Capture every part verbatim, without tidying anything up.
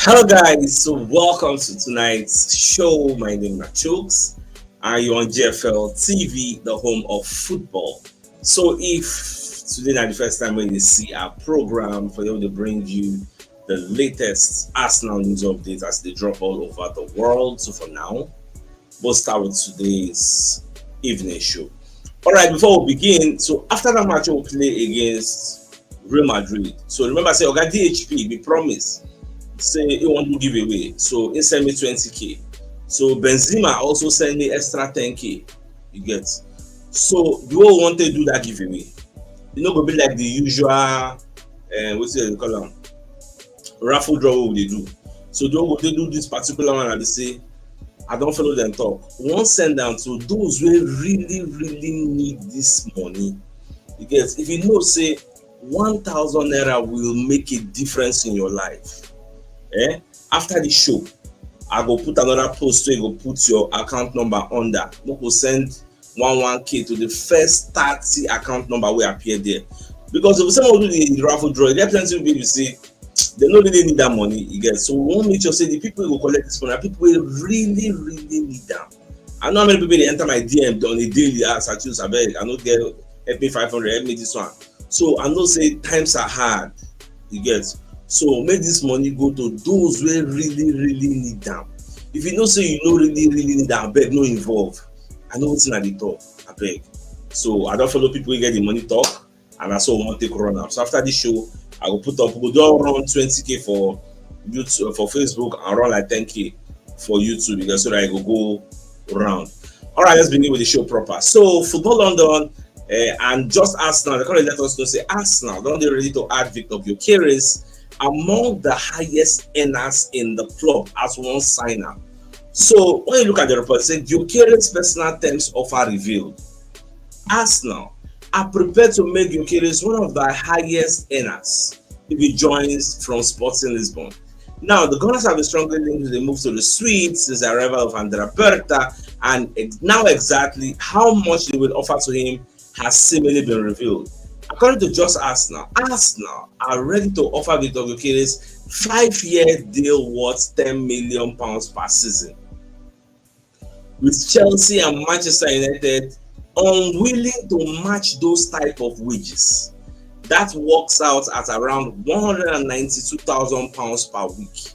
Hello, guys. So, welcome to tonight's show. My name is Chooks, and you're on G F L T V, the home of football. So, if today is the first time when you see our program, for you to bring you the latest Arsenal news updates as they drop all over the world. So, for now, we'll start with today's evening show. All right, before we begin, so after that match we play against Real Madrid. So remember, say Oga D H P be promise say he want to give away. So he send me twenty K. So Benzema also send me extra ten K. You get. So the whole want to do that giveaway. You know, go be like the usual, uh, what's it call them? Raffle draw we dey do. So they go they do this particular one and they say, I don't follow them talk. One send down to those who really, really need this money. You get, if you know, say one thousand naira will make a difference in your life. Eh? After the show, I go put another post so you go put your account number under. We go send one one K to the first thirty account number we appear there. Because if someone do the raffle draw, there are plenty of people you see, they don't really need that money, you get. So we won't make sure say the people who collect this money are people who really, really need them. I know how many people they enter my D M on a daily as I choose, I beg, I don't get, help me five hundred, help me this one. So I know say times are hard, you get. So make this money go to those who really, really need them. If you know say you don't really, really need them, I beg, no involve. I know what's in the talk, I beg. So I don't follow people who get the money talk, and I saw one take run up. So after this show, I will put up, we'll do around twenty K for YouTube, for Facebook, and around like ten K for YouTube, because so that I go go round. All right, let's begin with the show proper. So Football London, uh, and just Arsenal, they currently let us know say Arsenal don't they ready to add Victor Gyökeres among the highest earners in the club as one signer. So when you look at the report, say Gyökeres personal terms offer revealed. Arsenal are prepared to make Gyökeres one of the highest earners if he joins from Sporting Lisbon. Now, the Gunners have been strongly linked with the move to the Swedes since the arrival of Andrea Berta, and now exactly how much they will offer to him has seemingly been revealed. According to just Arsenal, Arsenal are ready to offer Victor Gyökeres five-year deal worth ten million pounds per season, with Chelsea and Manchester United unwilling to match those type of wages. That works out at around one hundred and ninety-two thousand pounds per week.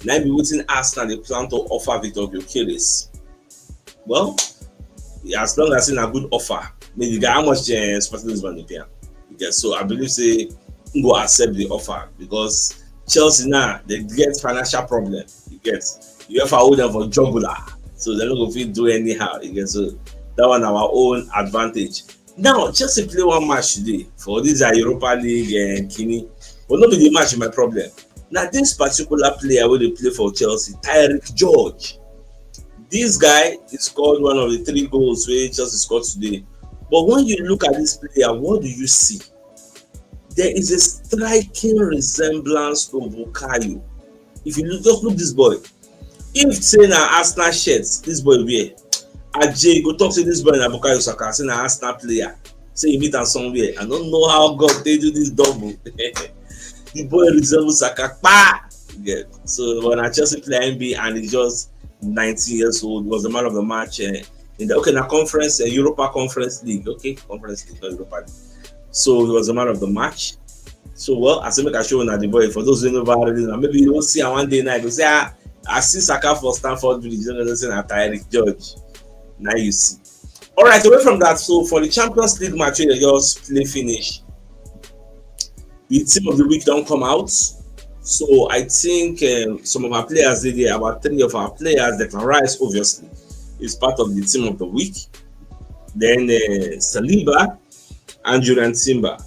Now be wetin Arsenal they plan to offer Victor Gyökeres. Well, as long as it's a good offer, maybe the guy how much uh, Sporting Lisbon dey pay am. You get, so I believe say he go accept the offer because Chelsea now they get financial problem. You get, UEFA hold them for jugular, so they no go fit do anyhow. You get, so that one our own advantage. Now Chelsea play one match today for this uh, Europa League and Kini, but not be the match is my problem. Now this particular player wey dey play for Chelsea, Tyreek George. This guy is called one of the three goals wey Chelsea scored today. But when you look at this player, what do you see? There is a striking resemblance to Bukayo. If you look, just look this boy. If say na Arsenal shirt this boy wear, Ajay go talk say this boy na Bukayo Saka, say na Arsenal player. Say you meet am somewhere. I don't know how God take do this double. The boy resembles Saka. Pa! Yeah. So when a Chelsea player N B A and he's just nineteen years old, was the man of the match. Uh, in the okay, now conference, uh, Europa Conference League. Okay, Conference League, not Europa League. So he was the man of the match. So well, I say make I show una the boy. For those who never already know, maybe you don't see am one day now. You go say, ah, I see Saka for Stamford Bridge. You know, say na Tyreek George. Now you see. All right, away from that, so for the Champions League match wey just play finish, the team of the week don't come out. So I think um, some of our players did there. About three of our players, Declan Rice, obviously, is part of the team of the week. Then uh, Saliba and Jurrien Timber,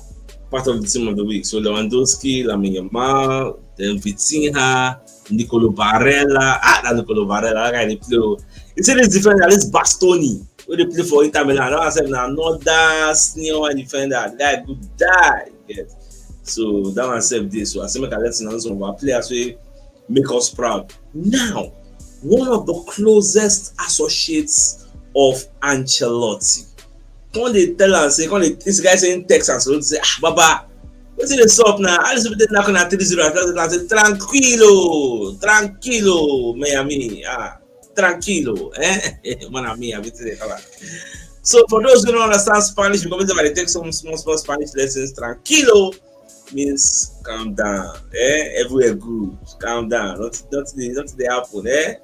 part of the team of the week. So Lewandowski, Lamine Yamal, then Vitinha, Nicolo Barella. Ah, that Nicolo Barella, that guy they play. Oh. You see this defender, this Bastoni, where they play for Inter Milan. That one said now another senior one defender. That guy good die. Yes. So that one said this. So I say make I let you know some of our players wey make us proud. Now, one of the closest associates of Ancelotti. Come dey tell am say, come dey, this guy saying text Ancelotti say, ah, Baba, Wetin dey sup na? How this people take knack una three zero and tell una say tranquilo, tranquilo, Miami, ah, tranquilo, eh? Miami, I wetin dey call am. So for those who don't understand Spanish, because I dey take some small small Spanish lessons, tranquilo means calm down, eh? Everywhere good, calm down, nothing nothing dey nothing dey happen, eh?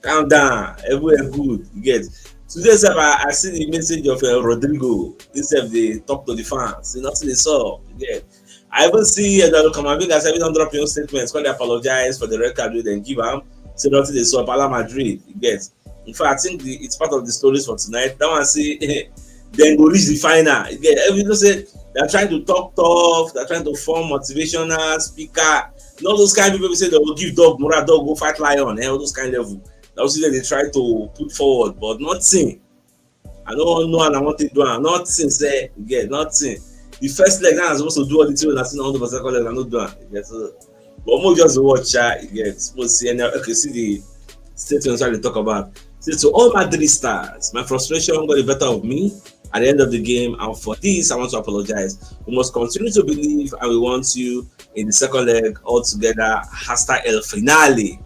Calm down, everywhere good, you get. Today sef I, I see the message of uh, Rodrigo. He sef dey talk to the fans, say nothing dey sup, you get. I even see Eduardo Camavinga sef, he don drop him own statement, come dey apologize for the red card wey dem give am, say nothing dey sup, ala Madrid, you get. In fact, I think the, it's part of the stories for tonight. That one say dem go reach the final. You get, every people say they're trying to talk tough, they're trying to form motivational speaker. You know those kind of people say they will give dog moral, dog go fight lion, eh, all those kind of level. That was what they try to put forward, but nothing. I don't know and I want to do am. Nothing, say, you get, nothing. The first leg now is supposed to do all the thing, and I still on the second leg, I no do am. You get, so, but more just watch, ah, you get, suppose see any, okay, see the statements wey they talk about. Say to all Madrid stars, my frustration got the better of me at the end of the game, and for this, I want to apologize. We must continue to believe, and we want you in the second leg altogether. Hasta el finale.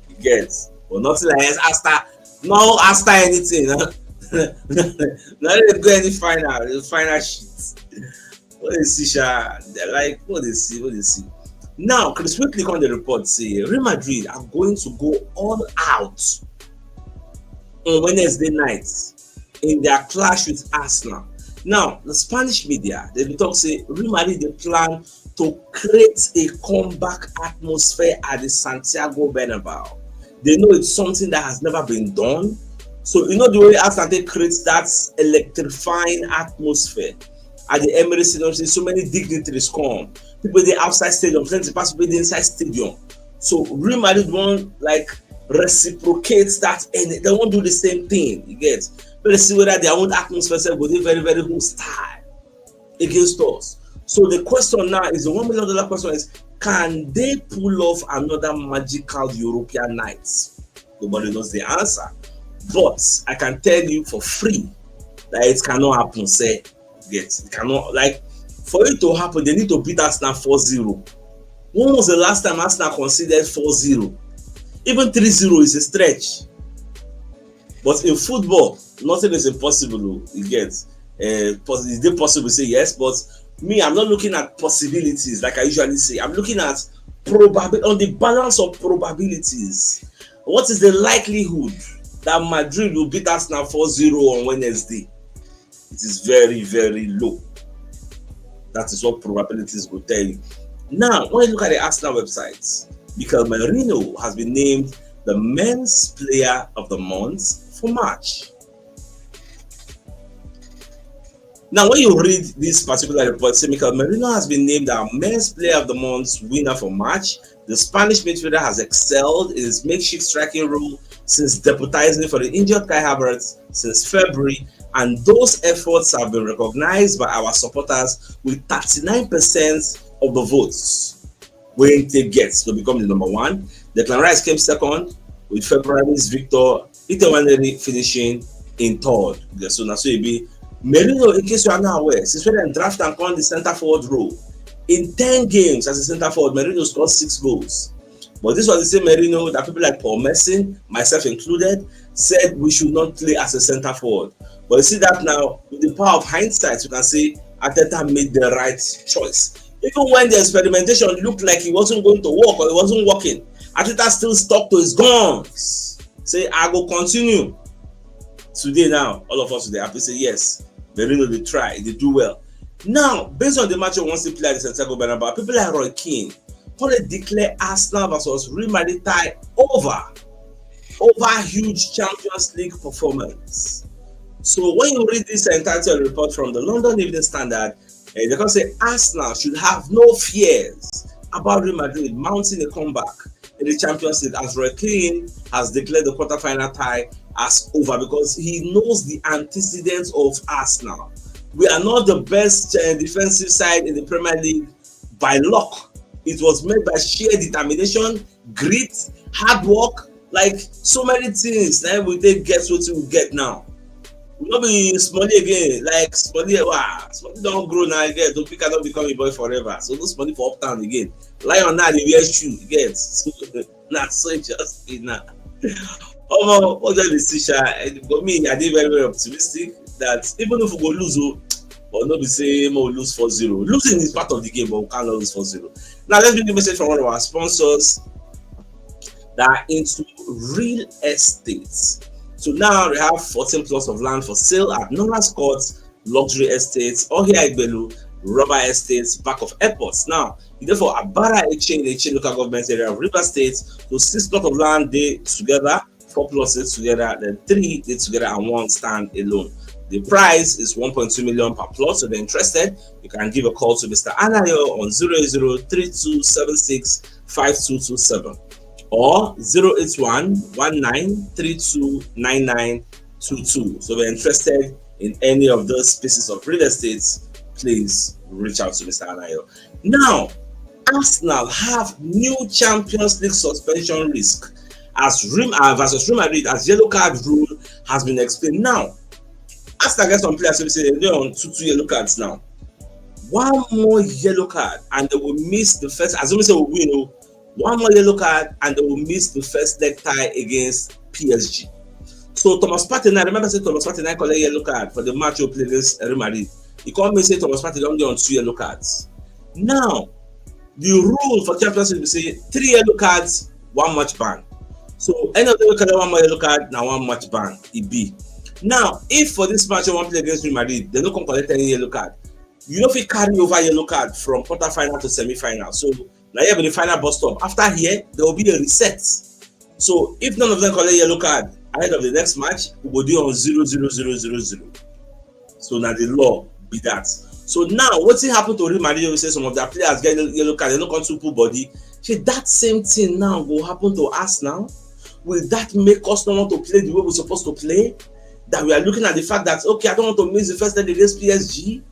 You get, but nothing like hasta, no hasta anything. No, no, no, no, go any final, the final shit. What dey see, sha? Like, what dey see, what dey see. Now, Chris Weekly come dey report say Real Madrid are going to go all out on Wednesday night in their clash with Arsenal. Now, the Spanish media, they dey talk say Real Madrid dey plan to create a comeback atmosphere at the Santiago Bernabeu. They know it's something that has never been done. So you know the way Arsenal take create that electrifying atmosphere at the Emirates Stadium, say so many dignitaries come. People dey outside stadium, plenty pass people dey inside stadium. So Real Madrid wan, like, reciprocate that, and they wan do the same thing. You get? But let's see whether their own atmosphere sef go dey very, very hostile against us. So the question now is, the one million dollar question is, can they pull off another magical European night? Nobody knows the answer. But I can tell you for free that it cannot happen, sir. Get, it cannot, like, for it to happen, they need to beat Arsenal four zero. When was the last time Arsenal conceded four zero? Even three zero is a stretch. But in football, nothing is impossible, oh, you get. Uh, pos- is it possible? Say yes, but me, I'm not looking at possibilities like I usually say. I'm looking at probab- on the balance of probabilities. What is the likelihood that Madrid will beat Arsenal four zero on Wednesday? It is very, very low. That is what probabilities will tell you. Now, when you look at the Arsenal website, Mikel Merino has been named the men's player of the month for March. Now, when you read this particular report, say Mikel Merino has been named our men's player of the month winner for March. The Spanish midfielder has excelled in his makeshift striking role since deputizing for the injured Kai Havertz since February, and those efforts have been recognized by our supporters with thirty-nine percent of the votes wey take get to become the number one. Declan Rice came second, with February's Victor Itenwaneri finishing in third. So na so e be. Merino, in case you are not aware, since when dem draft am come the center forward role, in ten games as a center forward, Merino scored six goals. But this was the same Merino that people like Paul Merson, myself included, said we should not play as a center forward. But you see that now, with the power of hindsight, you can say Arteta made the right choice. Even when the experimentation looked like it wasn't going to work or it wasn't working, Arteta still stuck to his guns. Say, "I go continue." Today now, all of us today happy say, "Yes, Merino dey try, dey do well." Now, based on the match wey we wan still play at the Santiago Bernabeu, people like Roy Keane come dey declare Arsenal versus Real Madrid tie over, over huge Champions League performance. So when you read this entitled report from the London Evening Standard, eh, they come say Arsenal should have no fears about Real Madrid mounting a comeback in the Champions League, as Roy Keane has declared the quarterfinal tie as over because he knows the antecedents of Arsenal. We are not the best, uh, defensive side in the Premier League by luck. It was made by sheer determination, grit, hard work, like, so many things. Now we take get what we get now. No be Smallie again, like Smallie, wow, Smallie don grow now again. Don't pick, cannot become a boy forever. So no Smallie for uptown again. Lion now dey wear shoe, you get? So na so e just be now. Omo, what do I dey see sha? Eh, for me, I dey very, very optimistic that even if we go lose, oh, but no be say we lose four zero. Losing is part of the game, but we can't lose four zero. Now let's read the message from one of our sponsors that are into real estate. So now they have fourteen plots of land for sale at Nora's Court, Luxury Estates, Ohia Igbelu, Rubber Estates, back of airports. Now, e dey for Abara Eche in Eche local government area of Rivers State. So six plot of land dey together, four plots dey together, then three dey together and one stand alone. The price is one point two million per plot. So if you're interested, you can give a call to Mister Anayo on zero eight zero three two seven six five two two seven or zero eight one one nine three two nine nine two two. So if you're interested in any of those pieces of real estate, please reach out to Mister Anayo. Now, Arsenal have new Champions League suspension risk as Real, uh, versus Real Madrid, as yellow card rule has been explained. Now, Arsenal get some players wey be say dem dey on two, two yellow cards now. One more yellow card and they will miss the first, assuming say we win, oh, one more yellow card and they will miss the first leg tie against P S G. So Thomas Partey now, remember say Thomas Partey now collect yellow card for the match we play against Real Madrid. E come mean say Thomas Partey don dey on two yellow cards. Now, the rule for Champions League be say three yellow cards, one match ban. So any of them wey collect one more yellow card, na one match ban e be. Now, if for this match you wan play against Real Madrid, they no come collect any yellow card, you no fit carry over yellow card from quarter final to semi final. So na here be the final bus stop. After here, there will be a reset. So if none of them collect yellow card ahead of the next match, we go dey on zero zero zero zero zero. So na the law be that. So now, wetin happen to Real Madrid wey say some of their players get yellow card, they no come too put body? Shey that same thing now go happen to us now? Will that make us no want to play the way we supposed to play? That we are looking at the fact that, okay, I don't want to miss the first leg against P S G.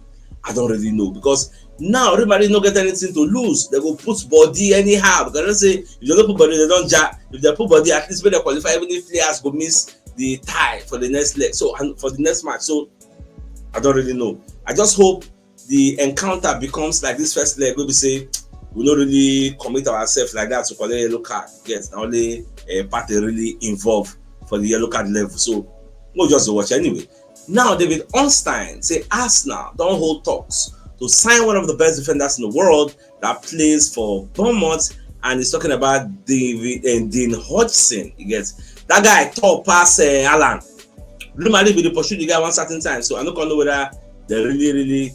I don't really know, because now Real Madrid no get anything to lose. They go put body anyhow. Because they say if they no put body, they don ja. If they put body, at least make they qualify, even if players go miss the tie for the next leg. So, and for the next match. So I don't really know. I just hope the encounter becomes like this first leg wey be say we no really commit ourselves like that to collect yellow card. Yes, na only, uh, Partey really involved for the yellow card level. So we'll just watch anyway. Now, David Ornstein say Arsenal don hold talks to sign one of the best defenders in the world that plays for Bournemouth, and he's talking about David and Dean Hodgson. You get that guy tall pass, uh, Alan. Real Madrid be dey pursue the guy one certain time, so I no come know whether they really, really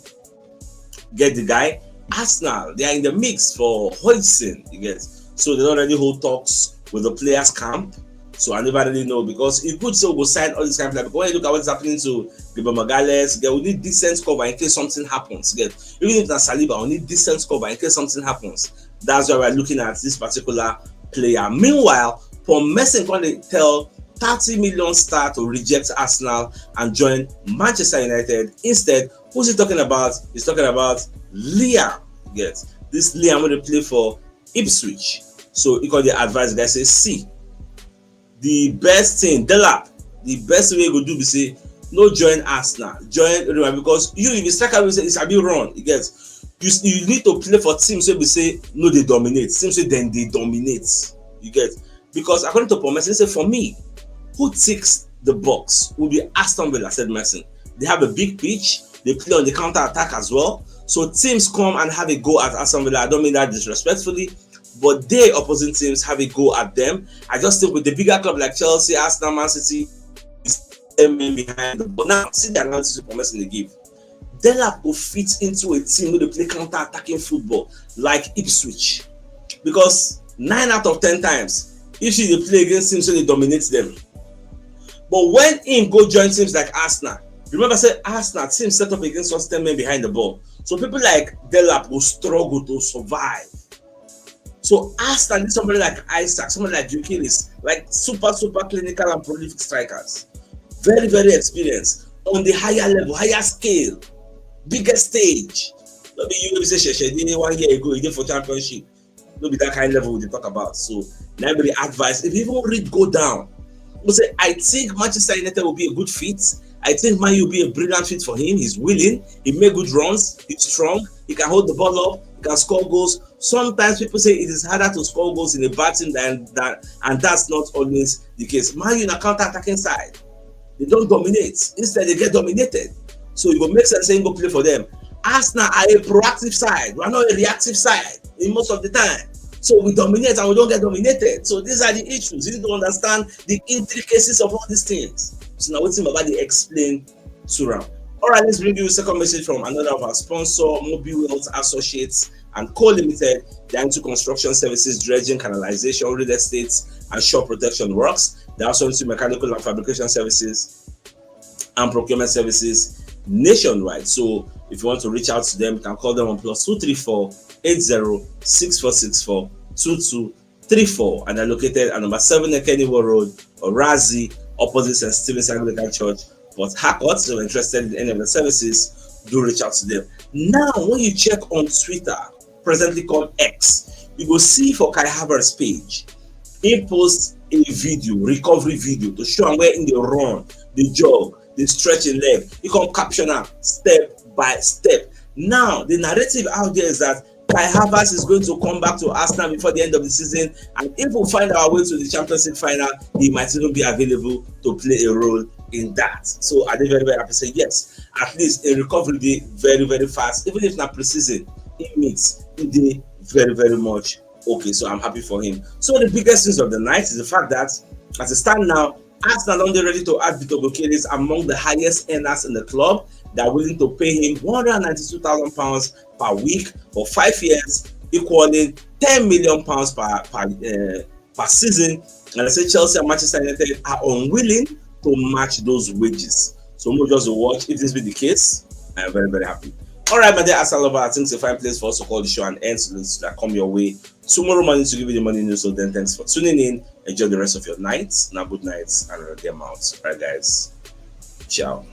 get the guy. Arsenal, they are in the mix for Hodgson, you get. So they don already hold talks with the players camp. So I never really know, because e good say we go sign all this kind of player. Because when you look at what's happening to Gabriel Magalhaes, we need decent cover in case something happens. You get, even if na Saliba, we need decent cover in case something happens. That's why we're looking at this particular player. Meanwhile, Paul Merson come dey tell thirty million star to reject Arsenal and join Manchester United. Instead, who's he talking about? He's talking about Liam. Yes, this Liam wey dey play for Ipswich. So he come dey advise the guy say, see, the best thing, Delap, the best thing wey you go do be say no join Arsenal, join Real Madrid, because you, if you striker wey say e sabi run, you get, you, you need to play for teams wey be say no dey dominate, teams wey dem dey dominate, you get. Because according to Paul Merson, he say, for me, who ticks the box will be Aston Villa, said Merson. They have a big pitch, they play on the counter attack as well. So teams come and have a go at Aston Villa. I don't mean that disrespectfully, but they, opposing teams, have a go at them. I just think with the bigger club like Chelsea, Arsenal, Man City, is ten men behind the ball. Now, see the analysis wey Paul Merson dey give. Delap go fit into a team wey dey play counter-attacking football like Ipswich, because nine out of ten times Ipswich dey play against teams wey dey dominate them. But when him go join teams like Arsenal, remember say Arsenal team set up against us ten men behind the ball. So people like Delap go struggle to survive. So Arsenal need somebody like Isak, somebody like Gyökeres, like super, super clinical and prolific strikers. Very, very experienced on the higher level, higher scale, bigger stage. No be you wey be say Sheshe dey one year ago, e dey for Championship. No be that kind level we dey talk about. So na be the advice. If you even read go down, we say, I think Manchester United will be a good fit. I think Man U will be a brilliant fit for him. He's willing. He make good runs. He's strong. He can hold the ball up. He can score goals. Sometimes people say it is harder to score goals in a bad team than that, and that's not always the case. Man U na counter-attacking side. They don't dominate. Instead, they get dominated. So it go make sense say him go play for them. Arsenal are a proactive side. We are not a reactive side in most of the time. So we dominate and we don't get dominated. So these are the issues. You need to understand the intricacies of all these things. So now wetin Baba dey explain to am. All right, let's bring you a second message from another of our sponsor, Mobi Wealth Associates and Co Limited. They are into construction services, dredging, canalization, real estate, and shore protection works. They are also into mechanical and fabrication services and procurement services nationwide. So if you want to reach out to them, you can call them on plus two three four eight zero six four six four two two three four, and they're located at number seven Ekeniwo Road, Orazi, opposite Saint Stephen's Anglican Church, Port Harcourt. So if you're interested in any of the services, do reach out to them. Now, when you check on Twitter, presently called X, you go see for Kai Havertz page, he post a video, recovery video, to show am where him dey run, dey jog, dey stretch him leg. He come caption am step by step. Now, the narrative out there is that Kai Havertz is going to come back to Arsenal before the end of the season, and if we find our way to the Champions League final, he might even be available to play a role in that. So I dey very, very happy say yes, at least a recovery dey very, very fast. Even if na pre-season, he meets, he dey very, very much okay. So I'm happy for him. So the biggest news of the night is the fact that, as it stand now, Arsenal don dey ready to add Victor Gyökeres among the highest earners in the club. They are willing to pay him one hundred and ninety-two thousand pounds per week for five years, equaling ten million pounds per per, uh, per season. And I say Chelsea and Manchester United are unwilling to match those wages. So we'll just watch. If this be the case, I'm very, very happy. All right, my dear Arsenal lover, I think it's a fine place for us to call the show and end. So let's that come your way tomorrow morning to give you the morning news. So then, thanks for tuning in. Enjoy the rest of your night. Now, good night and get out. All right, guys. Ciao.